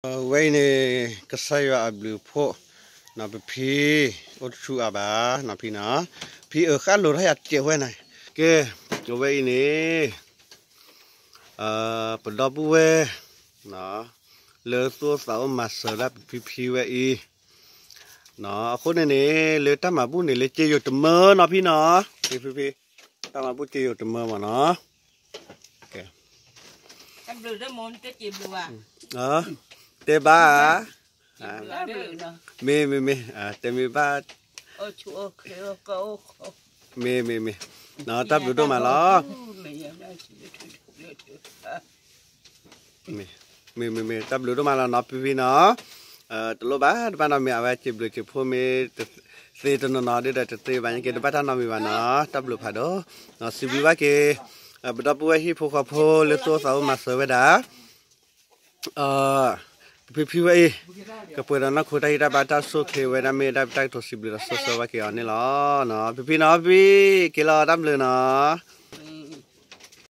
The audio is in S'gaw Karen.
ဝဲအံၤန့ၣ် ကစၢ်ယွၤအဘျုးအဖှိၣ်, နီၤ ပဖံ အိၣ်တဆူအါဘၣ် နီၤဖံနီၤ, ဖံအၢဃၣ်လိာ်ထီၣ်ယၤစဲးဝဲန့ၣ်, ကဲ, အဝဲအံၤန့ၣ် ပဒီပုၢ်ဝဲၢ် လၢသူၣ်အိၣ်သးအိၣ်မၤစၢၤဒၣ်ပဖံဖံဝဲအံၤ, အဃိန့ၣ်န့ၣ် လၢတၢ်မၤဘူၣ်န့ၣ် လၢစ့ယိၤတမၢနီၤဖံနီၤ, ဖံဖံဖံ, တၢ်မၤဘူၣ်စ့ယိၤတမၢမ့ၢ်နီၤ, တဲဘၣ်, မ့ၢ်မ့ၢ်မ့ၢ်, တဲမ့ၢ်ဘၣ်, မ့ၢ်မ့ၢ်မ့ၢ်, တၢ်ဘျုးဒိၣ်မးလီၤ. မ့ၢ်မ့ၢ်မ့ၢ်, တၢ်ဘျုးဒိၣ်မးလီၤနီၤ ဖံဖံနီၤ, တလိၣ်ဘၣ်တဘၣ်နီတမံၤ အဝဲစံးဘျုးစံးဖှိၣ်မ့ၢ်သ့တနီၤနီၤဒီးတသ့ဘၣ်န့ၣ်က့ၤ တဘၣ်တၢ်နီတမံၤဘၣ်နီၤ, တၢ်ဘျုးဖးဒိၣ်, စံးဘျုးဘၣ်က့ၤ ပဒီပုၢ်ဝဲၢ်ဟံၣ်ဖိဃီဖိလၢသူၣ်အိၣ်သးအိၣ်မၤစၢၤဝဲဒၣ် ပဖံဖံဝဲအံၤ ကပှဲၤဒီးနီၢ်ခိတၢ်ဟံၣ်တၢ်ဘါတၢ်ဆိၣ်ဂ့ၤဝဲဒၣ် မ့ၢ်ဒၣ်ပတၢ်ကတိၤစံးဘျုးဒီးဆိၣ်ဂ့ၤဘၣ်က့ၤအီၤန့ၣ်လီၤ. ဖံဖံနီၤဖံ, က့ၤလီၤတၢ်ဘျုးနီၤ.